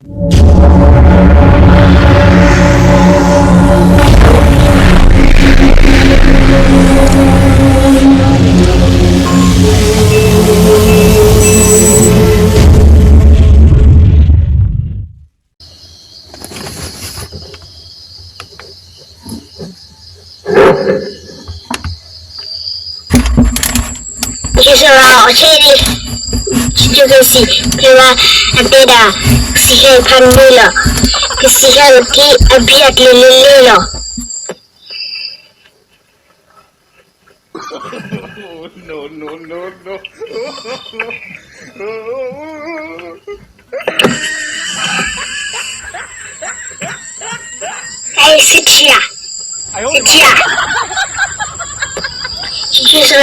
ယဆိၣ်လီၤအီၤဆ့, ယကစံး, ဖဲဝဲအတဲဒၣ်, ကစံးဟဲဖးန့ၣ်လီၤ, ကစံးဟဲလီၤက့ၤအဘံၣ်အကျဲလၢလ့လီၤ. စံးထံဧါ, စံးထံဧါ, ယဆိၣ်လီၤ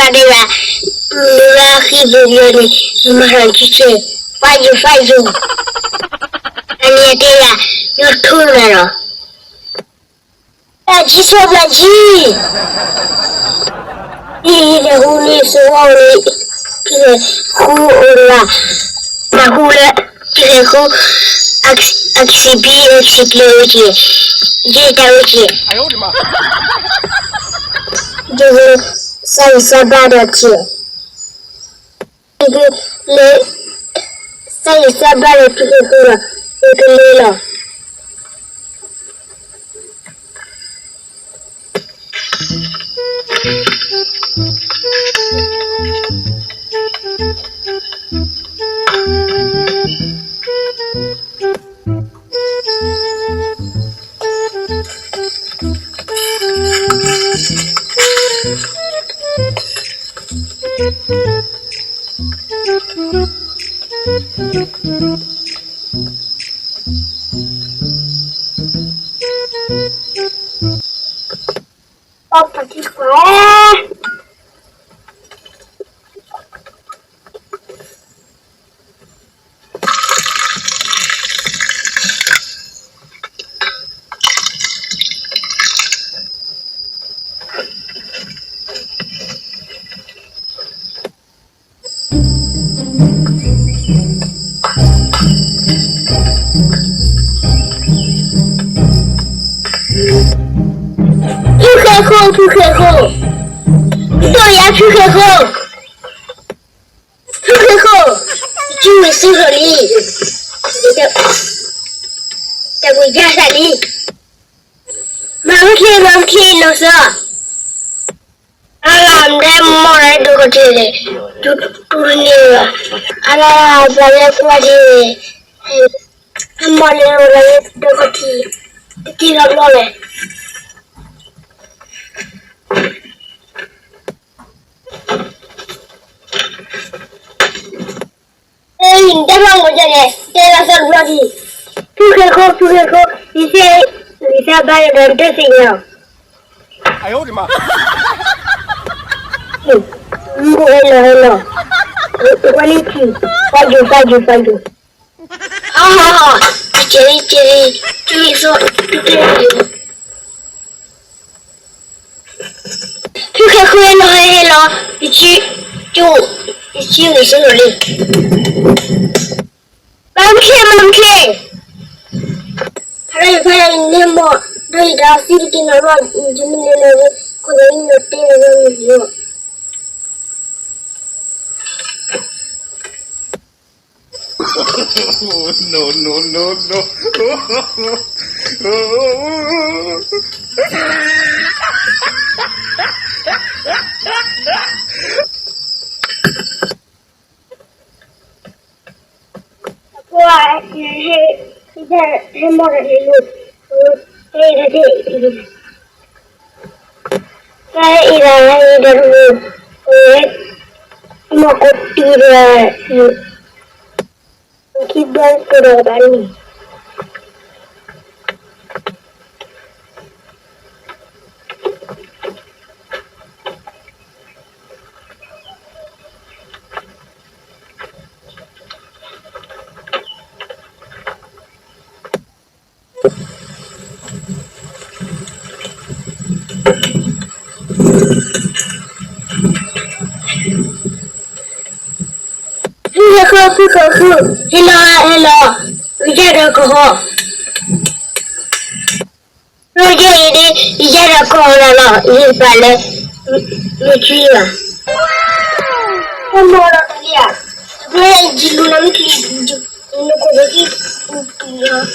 ဒံးဘၣ်, မ့ၢ်ဘၣ်ဃံဘိဘိန့ၣ်, ယမၤထီၣ်ကံကဲ, ဖးယိၤ ဖးယိၤ, အန့ၣ်အတဲဒၣ်, ယထိနၤလီၤ. ဘျၢကံဆိ ဘျၢကံ, အံၤ ယလဲၤဟူန့ၢ် စိဝီန့ၣ်, ဃုအိၣ်လၢ, တၢ်ဟူလၢ, ဃု, အကစံးဘံၣ် အကစံးကျဲဝဲက့ၤ, ယတၢ်ဝဲက့ၤ, ယကလဲၤ စါဂံၢ်စါဘါဒီးက့ၤ ယကလဲၤ စါဂံၢ်စါဘါဒီးဖုဃဲၤဃဲၤလီၤ, ယကလဲၤလီၤ. ဖုဃဲၤဃဲၤ ဖုဃဲၤဃဲၤ, ဒိၣ်ယၤဖုဃဲၤဃဲၤ, ဖုဃဲၤဃဲၤ, ယစုဝံၤစုလီၤလံ, တၢ်ပူၤယါသးလံ, မၤမချ့ မၤမချ့လီၤစၢၤ အလၢမ့ၢ်မီၢ်လၢဒိၣ်ကထံၣ်န့ၣ်, တူၢ်တန့ၢ်လီၤ, အလၢပှၤလၢကွၢ်ထံၣ်န့ၣ်, အမီၢ်လၢမီၢ်လၢဒိၣ်ကထံၣ်, တက့ၢ်လီၤဘျီလဲၣ်. အံၤ နတဲဘၣ်မ့ၢ်ဒ်လဲၣ်, တဲလီၤသးတဘျီဒံး, ဖုဃဲၤဃဲၤ ဖုဃဲၤဃဲၤ, ယသ့ၣ်, ယသ့ၣ်ဘၣ်ဒီးနတသ့ၣ်ညါ, မ့ၢ်ဟဲလီၤဟဲလီၤ, တကွၢ်လံထံ, ပှၤယိၤ ပှၤယိၤ ပှၤယိၤ, ဟီဟီဟီ, ကဲလံ ကဲလံ, ကဲလံ ဖုဃဲၤဃဲၤလီၤဟဲလီၤ, ယစု, ယစုဂ့ၤဆၢလီၤလံ, မၤမချ့ မၤမချ့, ဖဲယဖဲန့ၣ်မီၢ်, ဒီးယတၢ်သံတက့ၢ်နီၤဘၣ်, ယမ့ၢ်လဲၤလီၤ, ခိၣ်သးအံၤနတဲလီၤမ့ၢ်ယိၤ အဖိ, ဟဲမီၢ်တၢ်န့ၣ်, ဟဲတၢ်, တၢ်အံၤဒၣ်, တၢ်တမံၤ, မီၢ်ကိးတံၢ်ဒီး, ခံဘျီကဒီးကဘၣ်န့ၣ် ဖုဃဲၤဃဲၤ ဖုဃဲၤဃဲၤ, ဟဲလီၤ ဟဲလီၤ, ဝံၤဒၣ်ဒီး ကဟီ, လၢယဲအံၤဒ် ယဲဒီးကီၢ်လီၤလီၤ ယပာ်လၢ မ့ၢ်ထွံလီၤ, တမီၤလီၤတလံဧါ, မ့ၢ်ယလူၤလီၤမ့ၢ်ချံ, နခိၣ်ဒီးခံပူၤပူၤလီၤ.